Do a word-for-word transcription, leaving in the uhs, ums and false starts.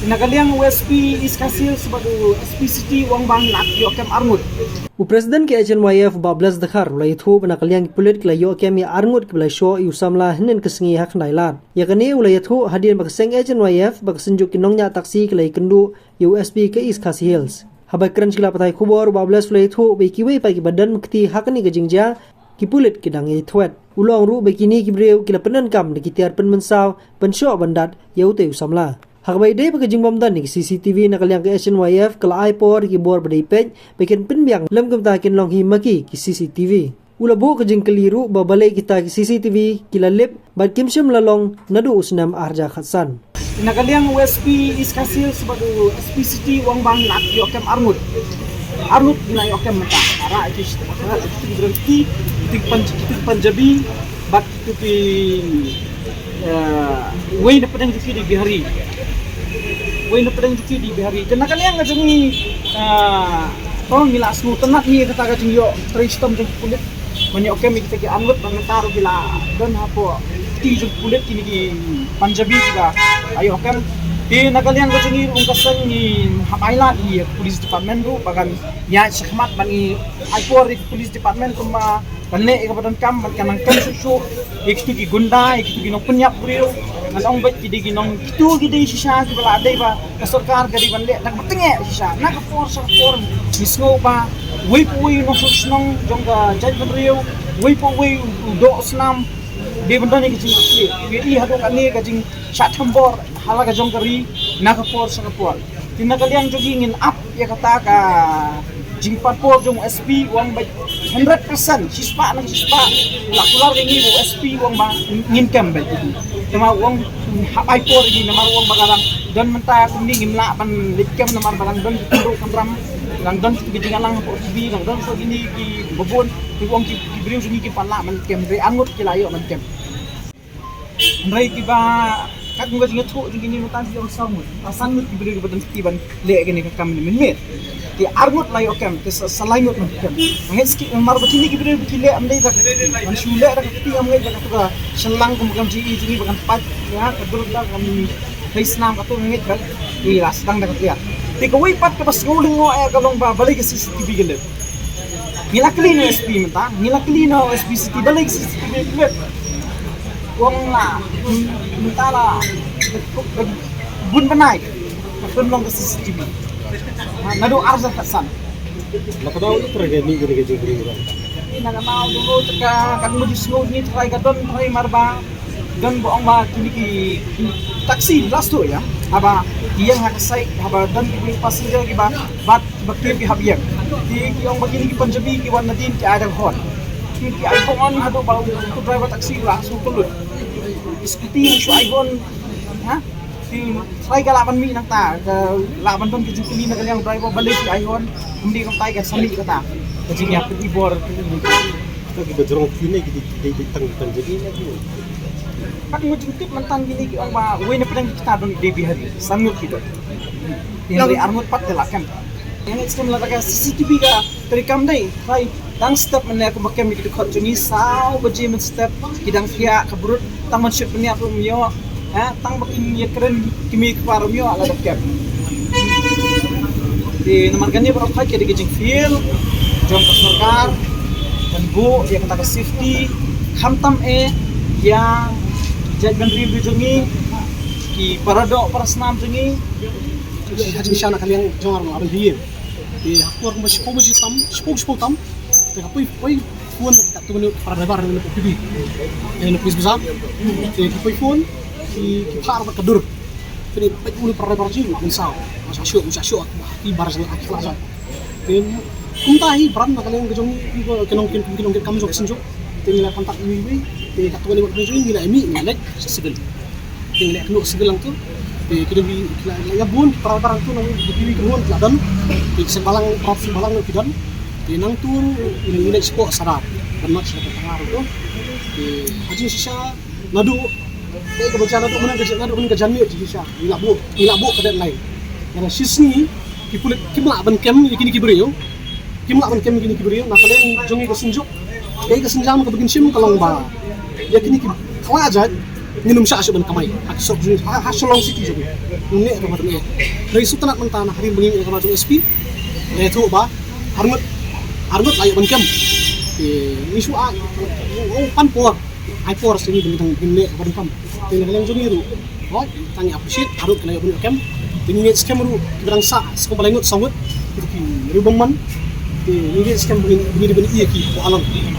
Na ka liang u S P East Khasi Hills bad u S P City u ong ba ngi la ïoh kem arngut. U President ka H N Y F Bah Bless Dkhar u la ïathuh ba na ka liang ki pulit ki la ïoh kem ïa arngut kiba la shoh ïa u samla hynnin ka sngi ha Khyndailad. Ïa kane u la ïathuh hadien ba ka seng H N Y F bad ka synjuk ki nongñiah taxi ki la ïakynduh ïa u S P ka East Khasi Hills. Haba kren sha ki lad pathai khubor, u Bah Bless u la ïathuh ba ïa kiwei pat kiba don kti ha kane ka jingjia, ki pulit ki dang ïai thwet. U la ong ruh ba kine ki briew ki la pyndonkam da ki tiar pynmynsaw ban shoh ban dat ïa utei u samla. Ha kaba ïadei bad ka jingbym don ïa ki C C T V na ka liang ka H N Y F ka la ai por ïa ki bor ba dei peit ba kin pynbiang lem kumta kin long hi ma ki ki C C T V. U la buh ka jingkylli ruh ba balei kita ki C C T V ki la lip bad kim shym la long naduh u snem ar hajar khatsan. Na ka liang u S P East Khasi Hills bad u S P City u ong ba ngi la ïoh kem arngut. Arngut ngi la ïoh kem mynta. Ara ki ki ki Punjabi bad ki eh, wei na pdeng jong ki dei Bihari. Wei na pdeng jong ki dei Bihari. Te na ka liang ka jong ngi, eh, to ngi la sngewtynnat ngi kata ka jingïoh trei shitom jong ki pulit ban ïoh kem ïa kita ki arngut ba mynta ruh ki la don hapoh kti jong ki pulit kine ki Punjabi kiba la ïoh kem. Te na ka liang ka jong ngi ruh ka seng ngi hap ai lad ïa ka police department ruh ba kan ïaid shakhmat ban ai por ïa ka police department kumba ban leh ïa kaba donkam bad kan nang kem shuh shuh ïa kitu ki gunda, ïa kitu ki nongpynïap briew. Ngan ong beit ki dei ki nong, kitu ki dei shisha kiba la dei ba ka sorkar ka dei ban leh da kaba tyngeh shisha. Na ka por sha ka por ngi sngew ba uwei pa uwei u nongshong shnong jong ka jaitbynriew, uwei pa uwei u doh u snam dei ban don ïa ka jingkitkhlieh. Ngi i haduh katne ka jingshah thombor ha la ka jong ka ri na ka por sha ka por. Te na ka liang jong ngi ngin ap ïa kata ka jingpatpor jong u S P u ong ba hundred percent shispah na shispah la kular ïa ngi, u S P u ong ba ngin kem beit. Te ma u ong hap ai por ïa ngi namar u ong ba ka dang don mynta kumne ngim lah ban leit kem namar ba dang don ki kynduh kynram, dang don ki jingïalang hapoh T V, dang don ki, ki babun, te u ong ki, ki briew jong ngi kim pat lah ban kem, hynrei arngut ki la ïoh ban kem. Hynrei kiba kat ngut nga thuh jong kine mynta ki ong saw ngut. Ba san ngut ki briew kiba don kti ban leh kane ka kam ne mynmiet. Te arngut la ïoh kem, te sa, sa lai ngut ban kem. Nga ngeit skip namar ba kine ki briew ba ki leh ym dei da ka kti. Ban shu leh da ka kti nga ngeit da katu ka shyllangh kum kam jong i jong i ba kan pait ïa ka dur da kan hei snam katu nga ngeit ba i la sdang da ka tiar. Te kawei pat kaba sngewlyngngoh ïa ka long ba balei ka C C T V ka leh. Ngi la kylli na u S P mynta, ngi la kylli na u S P City, balei ka C C T V ka leh. Ong la mynta la bun bnai ka pynlong ka C C T V. Ha, naduh ar hajar khatsan. La ka daw i trai ka ni ka ni ka jingkylli ka. Ina ka daw dulu ka ka ngi ju sngew ni trai ka don trai mar ba don ba ong ba kini ki, ki taxi last tu ïa. Haba ki ïeng ha ka side, haba don ki passenger kiba bat ba kiew ki hap ïeng. Ki, ki ong ba kini ki Punjabi ki wan nadien ki ai da ka horn. Ki, ki ai horn haduh ba u, u driver taxi u la shu pynlut. Ki scooty shu ai horn. Ha? Ki trai ka lah ban mih nangta, ka lah ban don ka jingkylli na ka liang u driver balei ki ai horn. Kumne kumtai ka sa mih kata. Ka jingïapynïbor. Ka ki ba jrong kine ki dei, ki dei, dei tang Punjabi ne ki. Pat ngut jingtip mynta kine ki ong ba wei na pdeng kita don dei Bihari. San ngut ki don. Yang dei ar ngut pat ka la kem. Yang stem la ka C C T V ka treikam dei. Trai dang step mynne kumba kem ki dkhot jong ngi saw baje mynstep ki dang thiah ka brut tang ban shoot pynïap ruh ym ïoh. Ha, tang ba kin ïakren ki mei ki para ym ïoh la dep kem. Te namar kane baroh khoit ka dei ka jingfield jong ka sorkar ban buh ïa kata ka safety khamtam eh ïa jaitbynriew jong ngi, ki para doh para snam jong ngi. Ha jingshisha na ka liang jong nga ruh nga ban hi ïing. Te ha por kumba shiphew baje tam, shiphew, shiphew tam. Te ka poi, poi phone na katu ka para driver na P B. Te na Police Bazar. Te ka poi phone ki, ki phah bad ka dur. Te ni peit u para driver jong ngi, mynsaw. Mynsaw shuh, mynsaw shuh, ki bar jong ki khlad jong. Te kumta hi brand na ka liang ka jong ngi, ki nongkitkam, ki nongkitkam jong ka synjuk. Te ngi la contact iwei iwei. Te katu ka liang ka jong ngi la ïamih, ngi la leit sha civil. Te ngi la ïakynduh civil hangto. Te ki dang ki la, la ïa bun para para hangto nang ki wi ki ngun ki la don. Te ki seng balang, para seng balang ki don. Te nangto ngi la, ngi la ïa spot sadar. Ban mat sadar tang hangto. Te ha jingshisha naduh, te ka baja naduh mynne ka jan, naduh mynne ka janmiet jingshisha. Ngi la buh, ngi la buh ka deadline. Nga da shisngi ki pulit kim lah ban kem ïa kine ki briew. Kim lah ban kem ïa kine ki briew na ka liang jong ngi ka synjuk. Ka, ka synjam kaba ngin shim ka long ba ïa kine ki khlad jait Ngin ym shah shuh ban kamai ha ki surok jong ngi, ha, ha Shillong City jong ngi. Ngin leh ruh ha ngi. Hynrei shu tynnat mynta na hadien ba ngin ïa kamai jong S P, la ïathuh ba arngut, arngut la ïoh ban kem. Te ngi shu ai, oh, pan por, ai por sha ngi ban, ban leh ban kam. Te na ka liang jong ngi ruh, oh, tang ngi appreciate arngut ki la ïoh ban kem. Te ngi ngeit skhem ruh kiba dang sah, sah kumba lai ngut saw ngut, ki riew bymman. Te ngi ngeit skhem ba ngin, ba ngin ïa ban ïa ki hapoh Along.